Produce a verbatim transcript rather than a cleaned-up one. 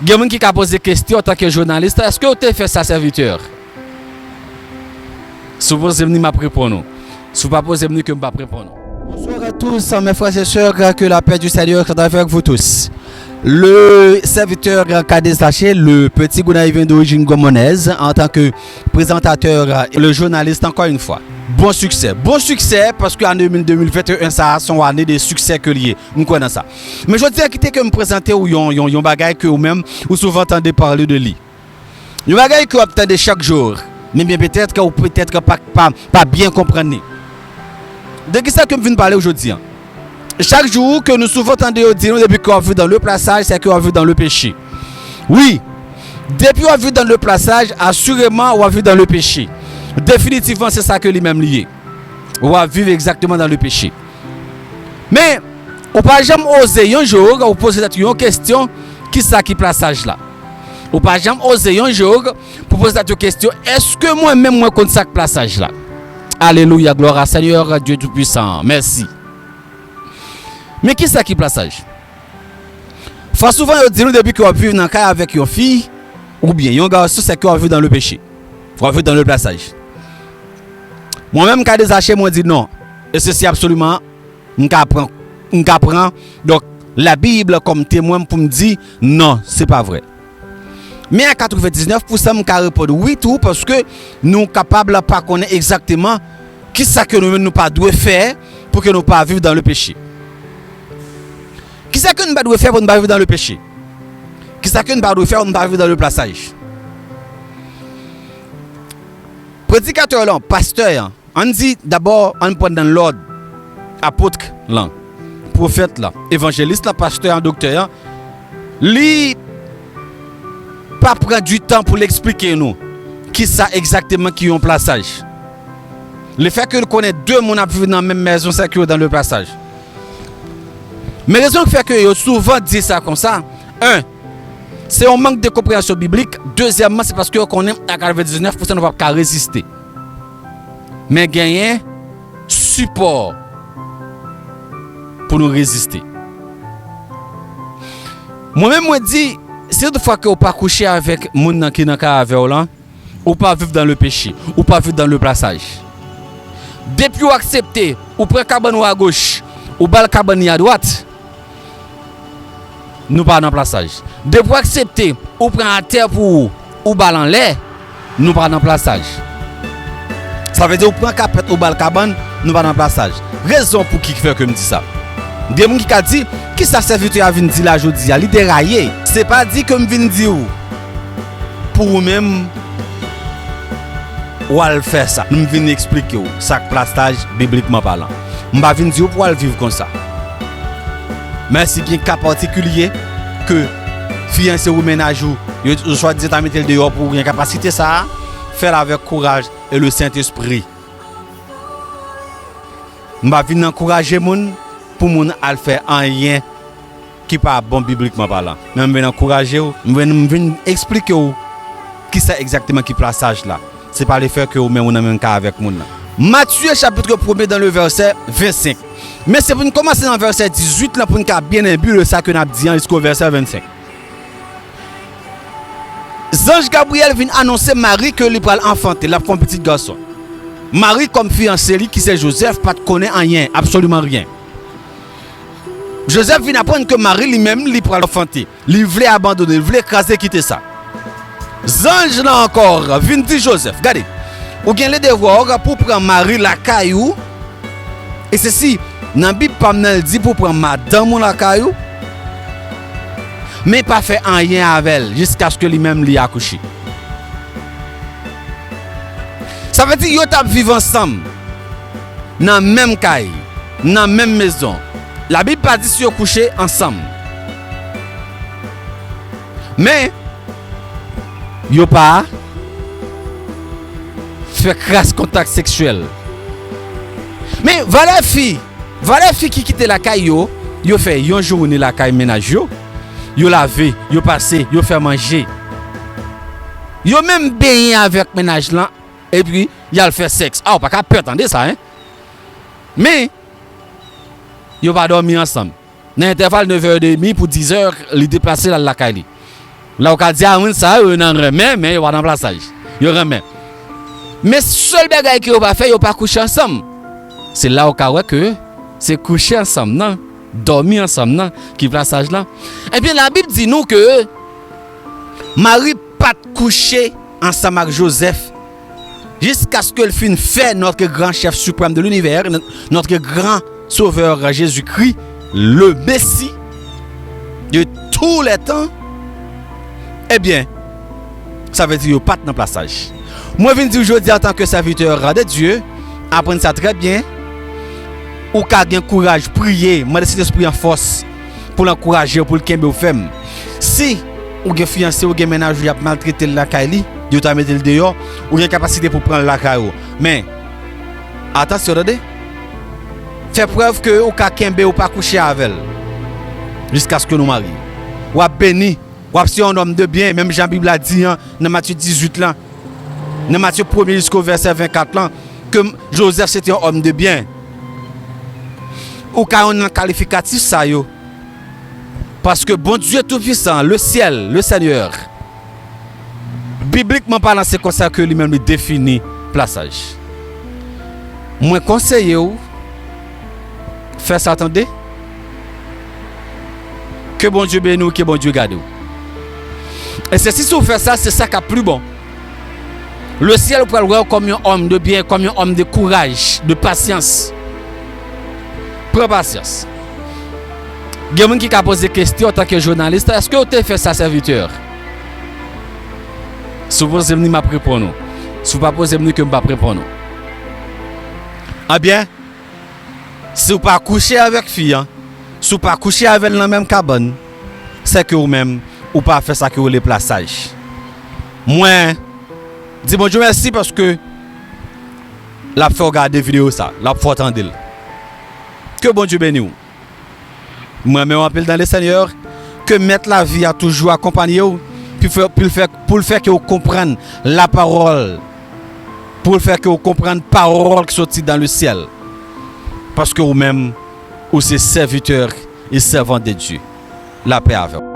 Gen moun ki ka poze kesyon antanke jounalis, èske w te fè sa, sèvitè? Si w poze m li, m ap reponn ou. Si w pa poze m li, ke m p ap reponn ou. Bonsoir à tous, mes frères et sœurs, que la paix du Seigneur soit avec vous tous. Le serviteur K D Saché, le petit Gonaïvien d'origine gwamonèz, en tant que présentateur, le journaliste, encore une fois. Bon siksè. Bon siksè, paske ane de mil venteyen sa a, se yon ane de siksè ke l ye. M kwè nan sa. Men jodi a, kite ke m prezante w yon, yon, yon bagay ke ou menm, ou souvan tande pale de li. Yon bagay ke w ap tande chak jou, men byen petèt ke ou petèt pa, pa, pa byen konprann li. De kisa ke m vin pale w jodi a? Chak jou ke nou souvan tande yo di nou depi ke w ap viv dans le plasaj, se ke w ap viv dans le péché. Wi, depi w ap viv dans le plasaj, asireman w ap viv dans le péché. Definitivman, se sa ke li menm li ye. W ap viv egzakteman dans le péché. Men, ou pa janm oze yon jou ou poze tèt ou yon kesyon, kisa ki plasaj la? Ou pa janm oze yon jou pou poze tèt ou kesyon, èske mwen menm mwen konn sa k plasaj la? Alelouya, glwa a Senyè Dye Toupisan. Mèsi. Men kisa ki plasaj? Fò souvan yo di nou depi ke w ap viv nan kay avèk yon fi oubyen yon gason, se ke w ap viv dans le péché. W ap viv dans le plasaj. Mwen menm, K D Saché, mwen di non. E sesi absoliman, m ka pran, m ka pran, donk, Labib kòm temwen pou m di non, se pa vrè. Men a katrevendiznèf pousan m ka reponn wi tou, paske nou kapab pa konnen egzakteman kisa ke nou menm nou pa dwe fè pou ke nou pa viv dans le péché. Kisa ke nou pa dwe fè pou nou pa viv dans le péché? Kisa ke nou pa dwe fè pou nou pa viv dans le plasaj? Predikatè lan, pastè an, ann di dabò, ann pran nan lòd, apot lan, pwofèt lan, evanjelis lan, pastè an, doktè an, li pa pran di tan pou l eksplike nou kisa egzakteman ki yon plasaj. Lefètke l konnen de moun ap viv nan menm mezon, se ke yo dans le plasaj. Men rezon ki fè ke yo souvan di sa konsa, en, se yon mank de konpreyansyon biblik. Dezyèmman, se paske yo konnen a katrevendiznèf pousan nou p ap ka reziste. Men genyen sipò pou nou reziste. Mwen menm, mwen di, si tout fwa ke w pa kouche avèk moun nan ki nan kay avè w lan, ou pa viv dans le péché, ou pa viv dans le plasaj. Depi w aksepte, ou pran kabann ou agoch, ou ba l kabann li adwat, nou pa nan plasaj. Depi w aksepte, ou pran atè pou ou, ou ba l anlè, nou pa nan plasaj. Sa vle di ou pran kapèt, ou ba l kabann, nou pa nan plasaj. Rezon pou ki fè ke m di sa? Gen moun ki ka di, kisa sèvitè a vin di la jodi a? Li deraye. Se pa di ke m vin di w pou ou menm w al fè sa. M vin eksplike w sa k plasaj biblikman palan. M pa vin di w pou w al viv konsa. Men si gen ka patikilye ke fiyanse ou mennaj ou, yo, yo swadizan ta mete l deyò pou ou gen kapasite sa a, fè l avèk kouraj e le Sentespri. M pa vin ankouraje moun pou moun al fè anyen ki pa bon biblikman palan. Men m vin ankouraje w, m vin, m vin eksplike w kisa egzakteman ki plasaj la. Se pa lefètke ou menm ou nan menm kay avèk moun nan. Matye chapit premye dan le vèsè vennsenk. Men se pou n kòmanse nan vèsè dizuit lan pou n ka byen enbi de sa ke n ap di an jisko vèsè vennsenk. Zanj Gabriyèl vin anonse Mari ke li pral anfante, l ap fè yon pitit gason. Mari, kòm fiyanse li, ki se Jozèf, pa t konnen anyen, absoliman ryen. Jozèf vin aprann ke Mari li menm, li pral anfante. Li vle abandone, li vle kraze kite sa. Zanj lan ankò vin di Jozèf, gade, ou gen ledevwa pou pran Mari lakay ou, e sesi, nan Bib pa m nan, l di pou pran madanm ou lakay ou, men pa fè anyen avè l jiskaske li menm li akouche. Sa vle di yo t ap viv ansanm nan menm kay, nan menm mezon. Labib pa di si yo kouche ansanm. Men, yo pa fè kras kontak seksyèl. Men, valè fi, valè fi ki kite lakay yo, yo fè yon jounen lakay mennaj yo. Yo lave, yo pase, yo fè manje. Yo menm benyen avèk mennaj lan, epi y al fè sèks. A, ou pa ka pè tande sa, en. Men, yo pa dòmi ansanm. Nan entèval nevè edemi pou dizè, li deplase l al lakay li. La ou ka di, a moun sa yo nan renmen, men yo pa nan plasaj. Yo renmen. Men sèl bagay ke yo pa fè, yo pa kouche ansanm. Se la ou ka wè ke se kouche ansanm nan, dòmi ansanm nan, ki plasaj lan. Ebyen, Labib di nou ke Mari pa t kouche ansanm ak Jozèf jusqu'à ce qu'il fin fait notre grand chef suprême de l'univers, notre grand sauveur Jésus-Christ, le Messie de tous les temps, ebyen, sa vle di yo pa t nan plasaj. Mwen vin di w jodi antanke sèvitè de Dye, aprann sa trè byen, ou ka gen kouraj priye, mande Sentespri an fòs pou l ankouraje w, pou l kenbe w fèm. Si ou gen fiyanse, ou gen mennaj ou y ap maltrete l lakay li, yo ta mete l deyò, ou gen kapasite pou pran l lakay ou. Men, atansyon tande, fè prèv ke ou ka kenbe, ou pa kouche avè l jiskaske nou marye. W ap beni, w ap se yon nonm de byen, menm jan Bib la di an nan Matye dizuit lan, nan Matye premye jisko vèsè vennkat lan, ke Jozèf se te yon òm de byen. Ou ka youn nan kalifikatif sa yo. Paske Bondye Toupisan, le syèl, le Senyè, biblikman palan, se konsa ke li menm li defini plasaj. Mwen konseye w, fè sa tande. Ke Bondye beni w, ke Bondye gade w. E se si, si w fè sa, se sa k ap pli bon. Le syèl pral wè w kòm yon òm de byen, kòm yon òm de kouraj, de pasyans. Pran pasyans. Gen moun ki ka poze kesyon antanke jounalis, èske w te fè sa, sèvitè? Si w poze m li, m ap reponn ou. Si w pa poze m li, ke m p ap reponn ou. Ebyen, si w pa kouche avèk fi an, si w pa kouche avè l nan menm kabann, se ke ou menm, ou pa fè sa ke yo rele plasaj. Mwen di Bondye mèsi paske l ap fè w gade videyo sa, l ap fè w tande l. Ke Bondye beni w. Mwen renmen w anpil dans le Seigneur. Ke Mèt lavi a toujou akonpanye w, pou fè, pou l fè, pou l fè ke w konprann lapawòl, pou l fè ke w konprann pawòl ki soti dans le syèl. Paske ou menm, ou se sèvitè e sèvant de Dye. Lapè avè w.